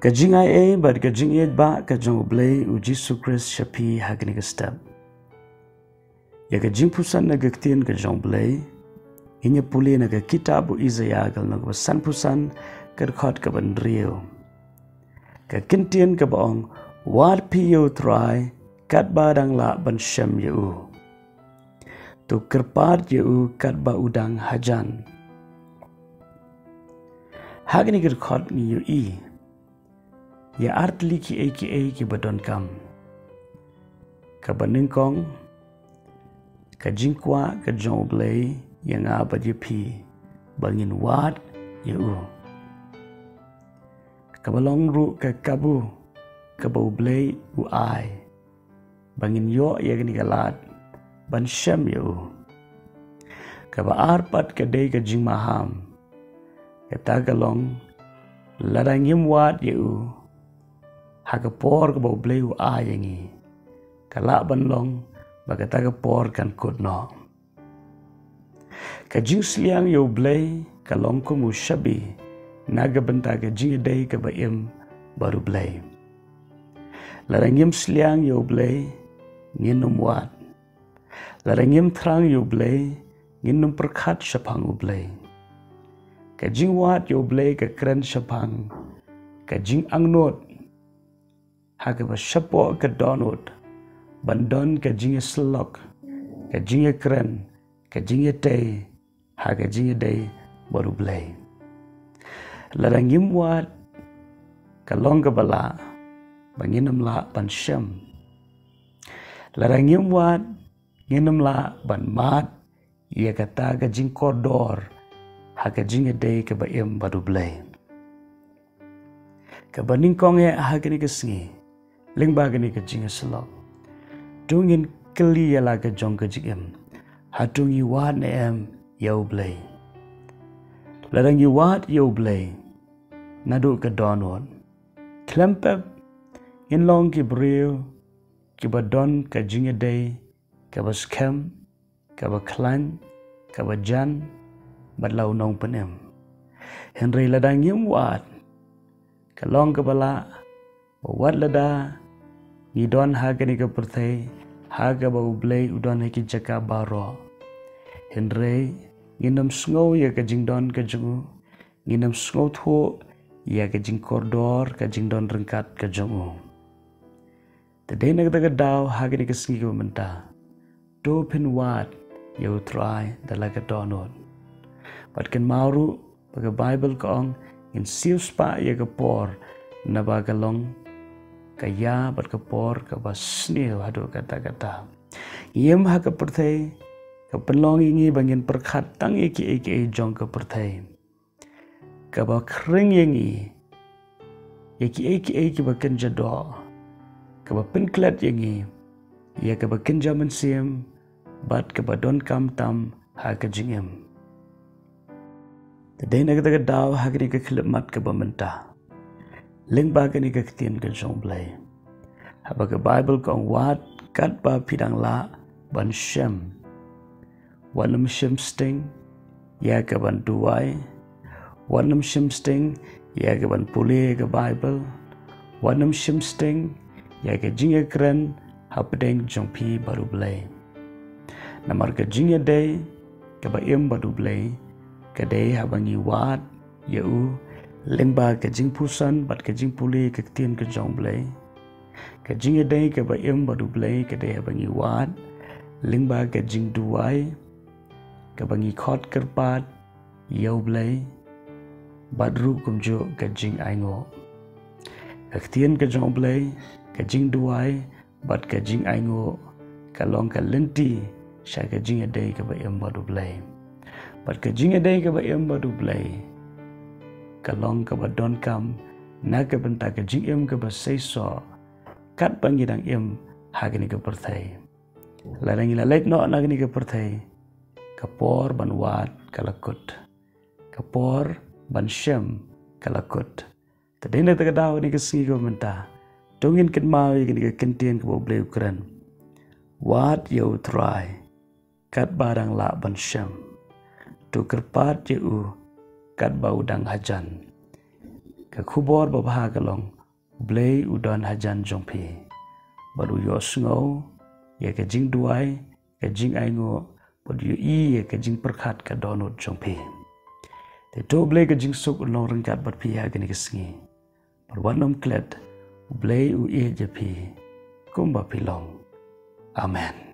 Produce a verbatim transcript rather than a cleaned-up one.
Ka jingaiei bad ka jingïeit ba ka jong U Blei U Jisu Khrist sha phi ha kane ka step. Ïa ka jingpuson na ka ktien ka jong U Blei ngin ïa pule na ka kitab u Isaïah ka lynnong kaba sanphew san, ka dkhot kaba hynriew. Ka ktien kaba ong, wad phi ïa U Trai katba dang lah ban shem ïa u. To kyrpad ïa u katba u dang hajan. Ha kane ka dkhot ngi ïohi ïa artylli kiei kiei kiba donkam. Kaba nyngkong, ka jingkwah ka jong U Blei ïa nga bad ïa phi ba ngin wad ïa u. Kaba long ruh ka kabu kaba U Blei u ai ba ngin ïoh ïa kane ka lad ban shem ïa u. Kaba ar pat ka dei ka jingmaham. Kata ka long, lada ngim wad ïa u ha ka por kaba U Blei u ai ïa ngi, ka lah ban long ba kata ka por kan kut noh. Ka jingsliang ïa U Blei ka long kum u shabi na ka bynta ka jingïadei kaba im bad U Blei. Lada ngim sliang ïa U Blei, ngin ym wad. Lada ngim thrang ïa U Blei, ngin ym pyrkhat shaphang U Blei. Ka jingwad ïa U Blei ka kren shaphang ka jingangnud ha kaba shapoh ka dohnud ban don ka jingïasyllok, ka jingïakren, ka jingïatei ha ka jingïadei bad U Blei. Lada ngim wad, ka long kaba lah ba ngin ym lah ban shem. Lada ngim wad, ngin ym lah ban mad ïa kata ka jingkordor ha ka jingïadei kaba im bad U Blei. Kaba nyngkong eh ha kane ka sngi, lyngba kane ka jingïasyllok, to ngin kylli ïa la ka jong ka jingim, hato ngi wad ne em ïa U Blei? Lada ngi wad ïa U Blei naduh ka dohnud, khlem pep ngin long ki briew kiba don ka jingïadei kaba skhem, kaba khlaiñ, kaba jan bad la u nongpynim. Hynrei lada ngim wad, ka long kaba lah ba wat lada ngi don ha kane ka pyrthei ha kaba U Blei u don ha ki jaka baroh, hynrei ngin ym sngew ïa ka jingdon ka jong u, ngin ym sngewthuh ïa ka jingkordor ka jingdon ryngkat ka jong u. Te dei na kata ka daw ha kane ka sngi kaba mynta, to phin wad ïa U Trai da la ka dohnud. Bad kynmaw ruh ba ka Baibl ka ong, ngin siewspah ïa ka por, naba ka long ka ïa bad ka por kaba sniew haduh katta katta. Ngi im ha ka pyrthei ka pynlong ïa ngi ba ngin pyrkhat tang ïa kiei kiei jong ka pyrthei. Kaba khring ïa ngi ïa kiei kiei kiba kynja doh, kaba pynklet ïa ngi ïa kaba kynja mynsiem bad kaba donkam tam ha ka jingim. Te dei na kata ka daw ha kane ka khyllipmat kaba mynta, lyngba kane ka ktien ka jong U Blei, haba ka Baibl ka ong, wad katba phi dang lah ban shem. Wat nym shim sting ïa ka ban duwai. Wat nym shim sting ïa ka ban pule ka Baibl. Wat nym shim sting ïa ka jingïakren hapdeng jong phi bad U Blei. Namar ka jingïadei kaba im bad U Blei ka dei haba ngi wad ïa u lyngba ka jingpuson bad ka jingpule ka ktien ka jong U Blei. Ka jingïadei kaba im bad U Blei ka dei haba ngi wad lyngba ka jingduwai, kaba ngi khot kyrpad ïa U Blei, bad ruh kumjuh ka jingainguh. Ka ktien ka jong U Blei, ka jingduwai bad ka jingainguh ka long ka lynti sha ka jingïadei kaba im bad U Blei. Bad ka jingïadei kaba im bad U Blei ka long kaba donkam na ka bynta ka jingim kaba seisoh katba ngi dang im ha kane ka pyrthei. Lada ngi la leit noh na kane ka pyrthei, ka por ban wad ka la kut. Ka por ban shem ka la kut. Te dei na kata ka daw ha kane ka sngi kaba mynta, to ngin kynmaw ïa kane ka kyntien kaba U Blei u kren, wad ïa U Trai katba dang lah ban shem. To kyrpad ïa u katba u dang hajan. Ka khubor babha ka long, U Blei u don hajan jong phi, bad u ïohsngew ïa ka jingduwai, ka jingainguh, bad u ïohi ïa ka jingpyrkhat ka dohnud jong phi. Te to U Blei ka jingsuk un long ryngkat bad phi ha kane ka sngi. Bad wat nym klet, U Blei u ïeit ïa phi kumba phi long. Amen.